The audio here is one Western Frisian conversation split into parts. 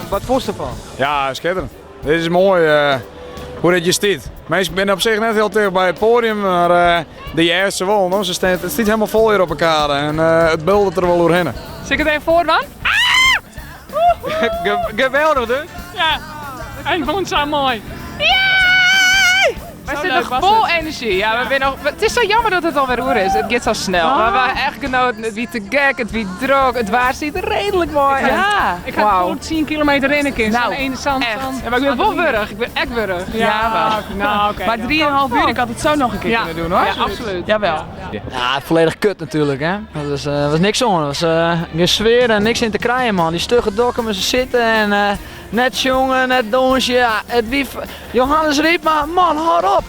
Wat fûnst derfan? Ja, skitterend. Dit is moai hoe't dit hjir stiet. Minsken binne op sich net hiel ticht by it poadium, mar de hearst se wol. No, se stean, it stiet hielendal fol hjir op 'e kade en it buldert der wol oerhinne. Sil ik it even foardwaan? Geweldich dus! Ja, ik fûn it sa moai. Wy sitte noch fol enerzjy. Ja, we binne noch, it is sa jammer dat it alwer oer is. It giet sa snel. Mar we ha echt genoten. It wie te gek, it wie drok, it waar siet reedlik moai. Ja, ik ha goed tsien kilometer rinne kind. Nou, echt. Ja, mar ik bin wol wurch. Ik bin ek wurch. Ja, nou, oké. Mar drieënhalf uur, ik had it sa noch in kear Ja. kinne doen hoor. Ja, absoluut. Jawel. Ja, volledig kut natuurlijk hè. Dat was, was niks oan. Dat was geen sfeer en niks in te krijen man. Die stugge Dokkumers ze zitten en net sjonge, net dûnsje. Ja, it wie Johannes Rypma, man hâld op!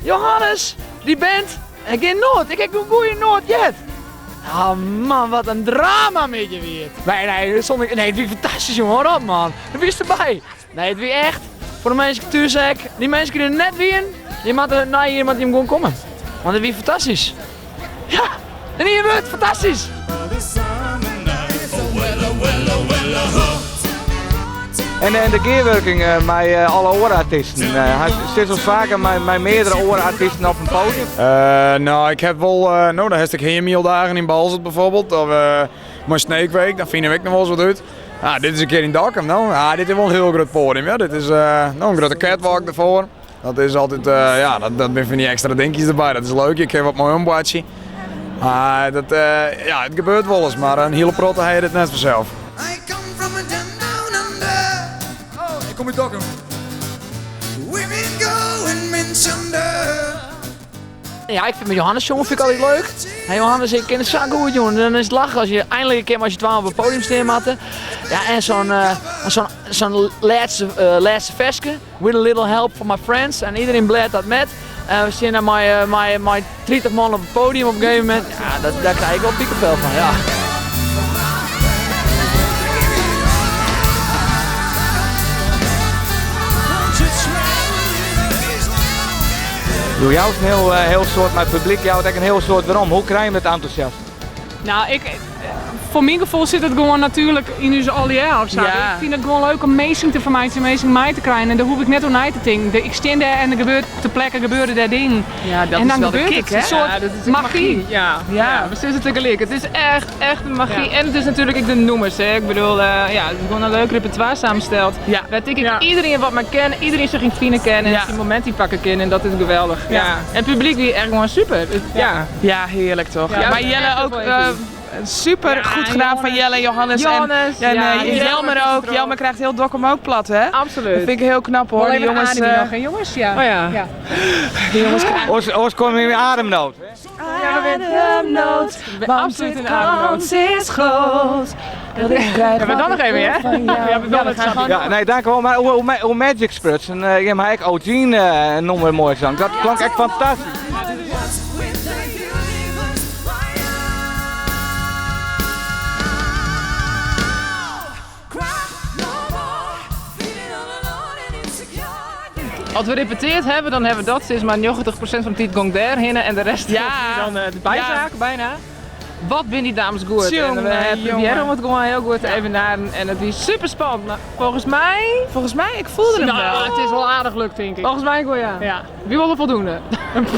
Johannes, dy band, en gjin noat. Ik ha gjin goede noat heard. Oh man, wat in drama middei wie it. Nee, nee, zonder, nee, it wie fantastysk jongen, hâld op man. Do wiest derby. Nee, it wie echt, foar de minsken thús ek, dy minsken dy't der net wienen, dy moatte nei jier moatte jim gewoan komme. Want it wie fantastysk. Ja, yn ien wurd, fantastysk! En, en de gearwurking eh, mei eh, alle oare artysten. Uh, sitst al faker mei, mei meardere oare artysten op in podium? Uh, nou, ik ha wol, uh, no, dan hast ek Heamieldagen yn Boalsert bijvoorbeeld. Of uh, mei Sneekweek, dan fine we ek noch wolris wat út. Ah, dit is in kear yn Dokkum, no. Ah, dit is wol in hiel grut podium, ja. Dit is uh, no, in grutte catwalk derfoar. Dat is altyd, uh, ja, dat, dat binne fan dy ekstra dinkjes derby. Dat is leuk, je kinne wat moai omboartsje. Maar dat, uh, ja, it gebeurt wolris, mar in hiele protte ha je dit net fansels. Oh, ik kom út Dokkum. Ja, ik fyn mei Johannes sjongen fyn ik altyd leuk. Hey, Johannes, ik kin it sa goed, jongen. Dan is it lachen as je eindelijk in kear mei syn twaen op it podium stean moatte. Ja, en sa'n uh, sa'n sa'n lêste, uh, lêste ferske. With a little help from my friends. En iedereen blêdt dat met. En we stean daar mei, mei, mei 30 man op het podium op een gegeven moment. Ja, dat, daar krijg ik wel piekenvel van, ja. Do joust in hiel, hiel soad, mar it publyk jout ek in hiel soad werom. Hoe krije je it entûsjast? Nou, ik, foar myn gefoel sit it gewoan natuerlik yn ús allegear of sa. Ja. Ik fyn it gewoan leuk om minsken te fermeitsjen, minsken mei te krijen en dêr hoech ik net oer nei te tinken. Ik stean dêr en der gebeurt ter plekke gebeure dêr dingen. Ja, dat en is dan wel de gebeurt kick, het. hè? Een soort Ja, dat is ook magie. Ja. Ja. we sizze tegelyk. It is echt, echt in magy. En it is natuerlik ek de nûmers. Hè. Ik bedoel, ja, it is gewoan in leuk repertoire samensteld. Ja. Wêr't ik Ja. iedereen wat mar ken, iedereen sich yn fine kin en Ja. syn momint ynpakke kin en dat is geweldich. Ja. Ja. En it publyk wie echt gewoan super. It, ja. Ja, heerlijk toch? Ja. Maar Jelle Echt ook heel eh, veel super Ja, goed gedaan van Johannes. Jelle en Johannes. Johannes, en en ja, eh, die Jelmer is ook. er ook. Jelmer krijgt heel Dokkum ook plat, hè? Absoluut. Dat vind ik heel knap hoor. Wol Die even jongens, ademje eh, noch, hè, jongens? Ja. Oh ja. Ja. die jongens krijgen Oars, oars kom je in ademnood. ademnood. Want Absoluut de in ademnood. kans is groot dat ik krijg Ja, maar dan wat nog ik even, wil hè? van jou. Ja, we Ja, we gaan gewoon Ja, nee, dank wel. Maar hoe, hoe, hoe Magic sprutsen, uh, je hebt ook O'Gene uh, nûmer moai songen. Dat klonk echt fantastysk. With the universe Cry no more, feeling all alone and insecure. As we repetearre hawwe, dan hawwe we dat sis mar 90% fan de tiid gong dêrhinne en de rest Ja. dan eh, de bysaak bijna. Wat binne dy dames goed. Tjonge, en we jonge. probearren om it gewoan hiel goed te evenaren en it wie super spannend. Mar folgens my, Volgens mij, ik voelde hem Nou, wel. it is wol aardich lukt, tink ik. folgens my wol ja. Ja. Wy wolle foldoende.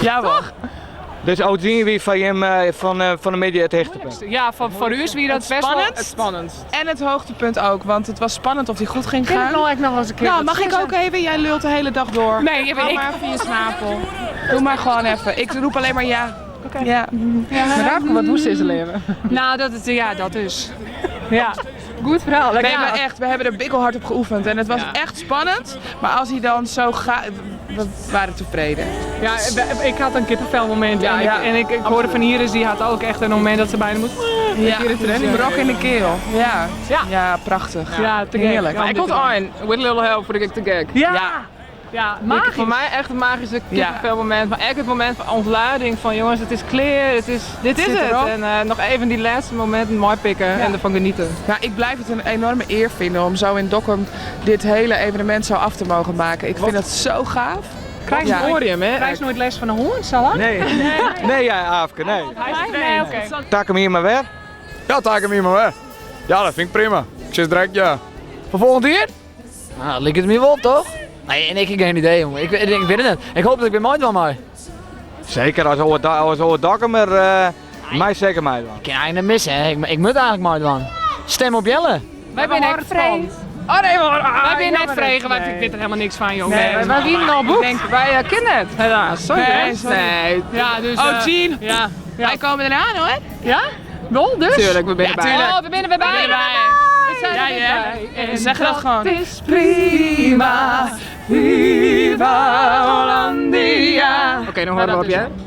Jawel. Dus O'Gene wie fan jim eh, fan, eh, fan de middei it hichtepunt. Ja, foar ús wie dat best wol... spannendst. It spannendst. En het hoogtepunt ook, want het was spannend of die goed ging Kin ik gaan. no ek noch ris in kear Nou, wat mag ik sizze? ook even? Jij lult de hele dag door. Nee, Hou ik- maar even je snavel. Doe maar gewoon even. Ik roep alleen maar ja. Oké. Ja. Maar daar wat hoe ze leven. Nou, dat is, ja, dat is. Ja. Goed verhaal. Lekker. Nee, maar echt, we hebben er bikkelhard op geoefend. En het was echt spannend. Maar als hij dan zo gaat, we waren tevreden. Ja, ik had een kippenvelmoment. Ja, en ik, ja, en ik, ik hoorde van Iris, die had ook echt een moment dat ze bijna moet... Ja, hier de training. brok in de keel. Ja, Ja. ja prachtig. Ja, te gek. Heerlijk. Ja, Maar ik om vond dit te Arn, with a little help, vond ik te gek. doen. Ja! Ja. Ja, magisch. Voor mij echt een magische kippenvelmoment. Maar echt het moment van ontlading van jongens, het is klear, het is, dit is Zit het. erop. En eh, nog even die laatste momenten mooi pikken en ervan genieten. Nou, ik blijf het een enorme eer vinden om zo in Dokkum dit hele evenement zo af te mogen maken. Ik vind dat zo gaaf. Krijg Ja. nooit, Podium, hè? krijg nooit les van de hoorn, zal dat? Nee, nee, ja, Aafke, nee. Nee, oké. Tak him hjir mar wer. Ja, tak him hjir mar wer. Ja, dat fyn ik prima. Ik sis direkt ja. Foar folgjend jier? Nou, dat liket my wol, toch? Nee, en ik heb geen idee, jongen. Ik, ik, ik weet het net. Ik hoop dat ik weer meidwaan mei. Zeker, as oar, as oar Dokkumer, uh, meist seker meidwaan. Ik kin eigenlijk net missen, hè. Ik, ik moet eigenlijk meidwaan. Stem op Jelle. Wij binne ek frege. Oh nee, maar, ah, Wij binne net jammer. frege, wij Nee. wit der helemaal niks fan, joh. Nee, wij wienen al boekt. Ik denk, wij uh, kennen het, helaas. Sorry. Nee, hè? sorry. Nee. Ja, dus... Oh, eh, Jean. Ja. Ja. Wij komen eraan hoor. Ja? Wel, dus? Tuurlijk, we zijn erbij. Oh, we zijn er weer bij. We zijn er Ja, weer ja. bij. En Zeg dat gewoon. is prima. Viva Hollandia. Oké, dan horen we op dat je. is-